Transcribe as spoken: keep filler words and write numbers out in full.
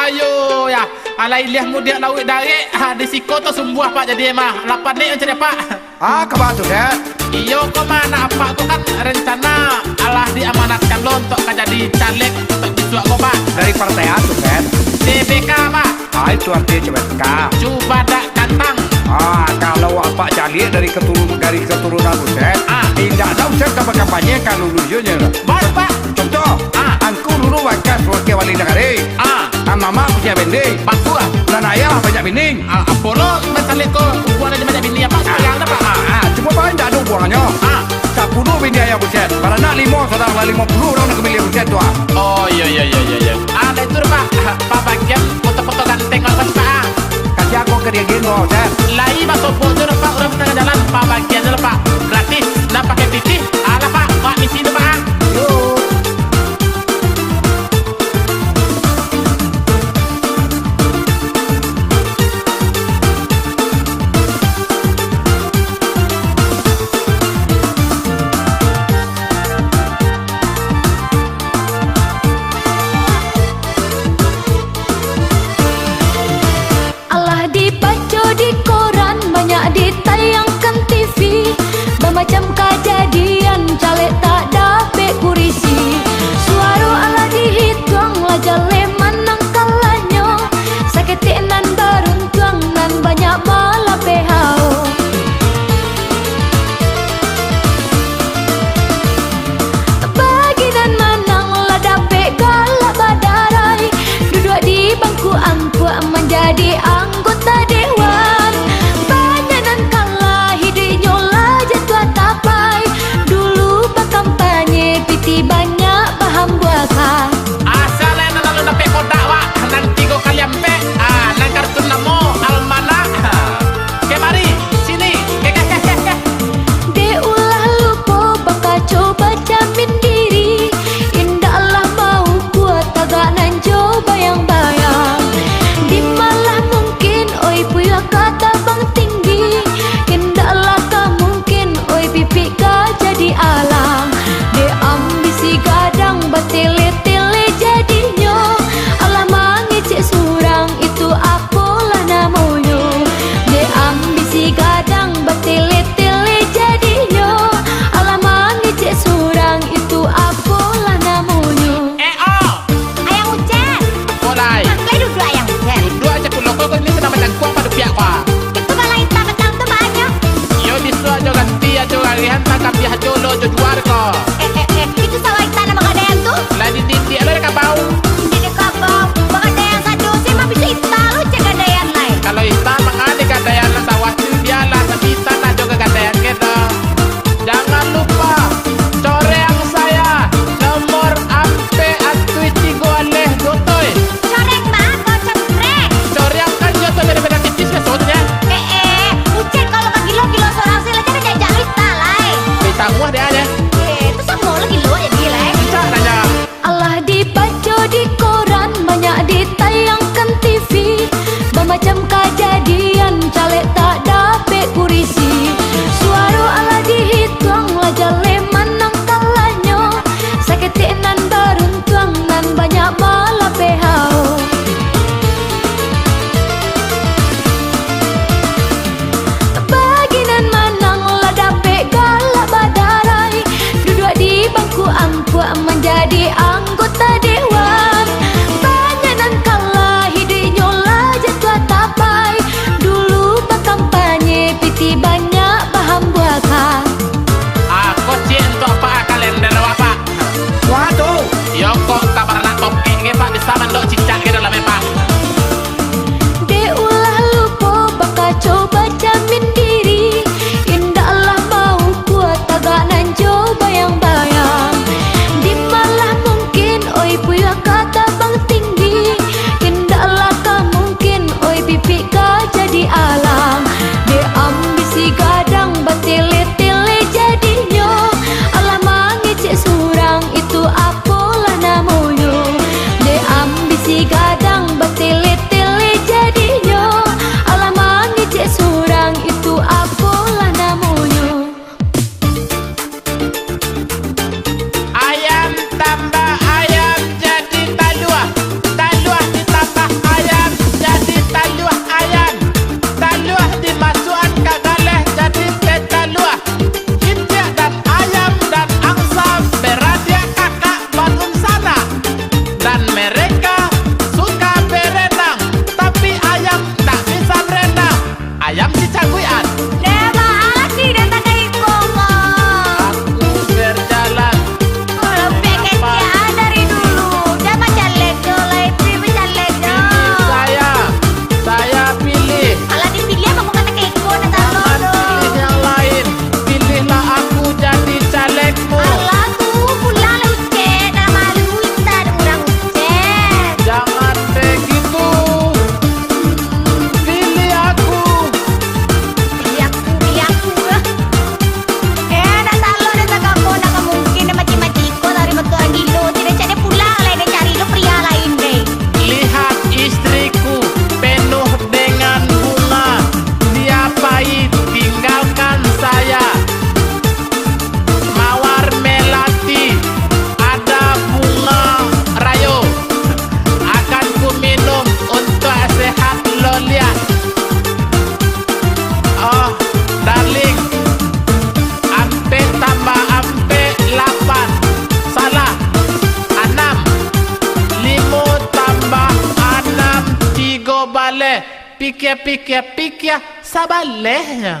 Ayo, ya. Alah, iliah mudiak lauik darek, ha, di siko tu sumbuah, Pak, jadi mah. Lapan ni mancari, Pak. Ah, kaba tu, Sep? Iyo, ko mah, anak apak tu kan rencana alah diamanatkan lo untuk ka jadi caleg untuk bisuak ko, Pak. Dari partai a tu, Sep? C B K, Pak. Ah, itu artinya C B K. Cubadak Gantang. Ah, kalau apak caliak dari keturun-, dari keturunan Usep, ah, indak ada Usep ka bakampanye ka luluihnyo. Baik, Pak. Contoh, ah, angku dulu bakas wakil wali nagari. Ah. Ah, mamak punya bini. Bagus. Dan ayah banyak bini. Ah, apo lo masalah ko hubungan aja banyak bini, apa? Sayang dah, Pak. Ah, ah, cuma Pak indak ada hubungannyo. Ah. Sapuluah bini ayah Usep. Baranak limo, sadang lah limo puluah urang nak milih Usep tu, ah. Oh, iyo, iyo, iyo, iyo, iyo. Ah, dah itu, Pak. Pak bagian foto-foto ganteng apa sih, Pak? Kasih aku ke dia geng, Usep. Lai basobok tu, Pak. Urang tangah jalan, Pak bagian tu, Pak. Gratis. Nak pakai pitih? Alah, Pak. Pak misi tu, Pak. Yo. Alah dipaco di koran, banyak ditayangkan T V, bamacam kajadian, caleg tak dapek kurisi. Suaro alah dihituang, lah jaleh manang kalahnyo, saketek nan baruntuang, nan banyak malapeh hao. Bagi nan manang lah dapek galak badarai, duduak di bangku angkuak manjadi anggota dewan. Banyak nan kalah, iduiknyo lah jatuah tapai. Dulu bakampanye, pitih banyak bahambuakan. Asa lai nan lalu dapek kodak, wak, nan tigo kali ampek, ah, nan kartun namo almanak. Kemari, sini, keh, keh, keh, keh, keh. Dek ulah lupo bakaco bacamin diri, indaklah maukua tagak nan jo bayang-bayang. Dimalah mungkin, oi puyuah ka tabang tinggi, indaklah ka mungkin, oi pipik ka jadi alang. Dek ambisi gadang batele-tele jadinyo, alah mangecek surang itu apolah namonyo. Dek ambisi gadang batele-tele jadinyo, alah mangecek surang itu apolah namonyo. Eh, oh! Ayang Ucen! Apo lai? Makai duduak Ayang Ucen. Duduak aja kulo, kau ni sadang bacangkuang pado piak kau. Itu kalau intak petang tu banyak. Iyo, bisuak ajo ganti, ajo garihan, tak kabiah ajo lo, ajo jual ko. Eh, eh, eh, itu sawah intak nan bagadaian tu? Lah di Pikia-pikia-pikia, sabalehnyo.